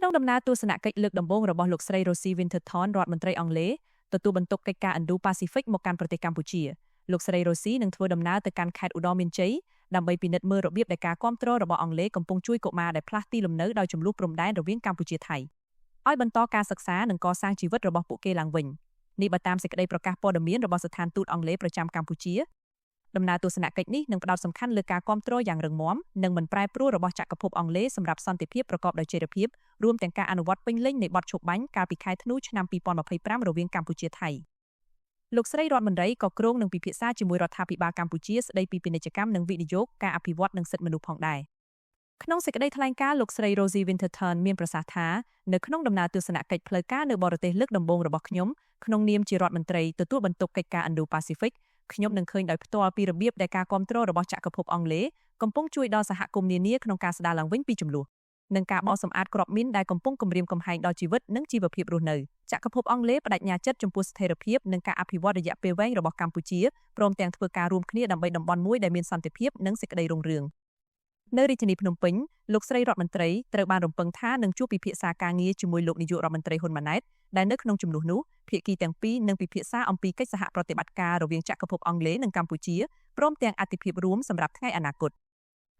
ក្នុងដំណើរទស្សនកិច្ចលើកដំបូងរបស់លោកស្រី Rosie Winterton រដ្ឋមន្ត្រីអង់គ្លេសទទួលបន្ទុកកិច្ចការឥណ្ឌូប៉ាស៊ីហ្វិកមកកាន់ប្រទេសកម្ពុជាលោកស្រី Rosie នឹងធ្វើដំណើរទៅកាន់ខេត្តឧត្តរមានជ័យដើម្បីពិនិត្យមើលរបៀបដែលការគាំទ្ររបស់អង់គ្លេសកំពុងជួយកុមារដែលផ្លាស់ទីលំនៅដោយជម្លោះព្រំដែនរវាងកម្ពុជាថៃឲ្យបន្តការសិក្សានិងកសាងជីវិតរបស់ពួកគេឡើងវិញនេះបើតាមសេចក្តីប្រកាសព័ត៌មានរបស់ស្ថានទូតអង់គ្លេសប្រចាំកម្ពុជាដំណើរទស្សនកិច្ចនេះនឹងផ្ដោតសំខាន់លើការគាំទ្រយ៉ាងរឹងមាំនិងមិនប្រែប្រួលរបស់ចក្រភពអង់គ្លេសសម្រាប់សន្តិភាពប្រកបដោយចីរភាពរួមទាំងការអនុវត្តពេញលេញនៃបទឈប់បាញ់កាលពីខែធ្នូឆ្នាំ2025រវាងកម្ពុជាថៃលោកស្រីរដ្ឋមន្ត្រីក៏គ្រោងនឹងពិភាក្សាជាមួយរដ្ឋាភិបាលកម្ពុជាស្ដីពីពាណិជ្ជកម្មនិងវិនិយោគការអភិវឌ្ឍនិងសិទ្ធិមនុស្សផងដែរក្នុងសេចក្តីថ្លែងការណ៍លោកស្រី Rosie Winterton មានប្រសាសន៍ថានៅក្នុងដំណើរទស្សនកិច្ចផ្លូវការនៅបរទេសលើកដំបូងរបស់ខ្ញុំក្នុងនាមជារដ្ឋមន្ត្រីទទួលបន្ទុកកិច្ចការ Indo-Pacific ខ្ញុំនឹងឃើញដោយផ្ទាល់ពីរបៀបដែលការគាំទ្ររបស់ចក្រភពអង់គ្លេសកំពុងជួយដល់សហគមន៍នានាក្នុងការស្ដារឡើងវិញពីជម្លោះនិងការបោសសម្អាតគ្រាប់មីនដែលកំពុងគំរាមកំហែងដល់ជីវិតនិងជីវភាពរស់នៅចក្រភពអង់គ្លេសប្តេជ្ញាចិត្តចំពោះស្ថិរភាពនិងការអភិវឌ្ឍរយៈពេលវែងរបស់កម្ពុជាព្រមទាំងធ្វើការរួមគ្នាដើម្បីតំបន់មួយដែលមានសន្តិភាពនិងសេចក្តីរុងរឿងនៅរាជធានីភ្នំពេញលោកស្រីរដ្ឋមន្ត្រីត្រូវបានរំពឹងថានឹងជួបពិភាក្សាការងារជាមួយលោកនាយករដ្ឋមន្ត្រីហ៊ុនម៉ាណែតដែលនៅក្នុងជំនួសនោះភាគីទាំងពីរនឹងពិភាក្សាអំពីកិច្ចសហប្រតិបត្តិការរវាងចក្រភពអង់គ្លេសនិងកម្ពុជាព្រមទាំងអាទិភាពរួមសម្រាប់ថ្ងៃអនាគត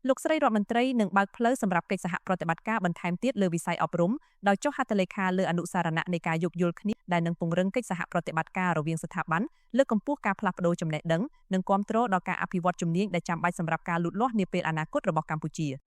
លោកស្រីរដ្ឋមន្ត្រីនឹងបើកផ្លូវសម្រាប់កិច្ចសហប្រតិបត្តិការបន្ថែមទៀតលើវិស័យអប់រំដោយចុះហត្ថលេខាលើអនុស្សរណៈនៃការយោគយល់គ្នាដែលនឹងពង្រឹងកិច្ចសហប្រតិបត្តិការរវាងស្ថាប័នលើកកម្ពស់ការផ្លាស់ប្តូរចំណេះដឹងនិងគាំទ្រដល់ការអភិវឌ្ឍជំនាញដែលចាំបាច់សម្រាប់ការលូតលាស់នាពេលអនាគតរបស់កម្ពុជា។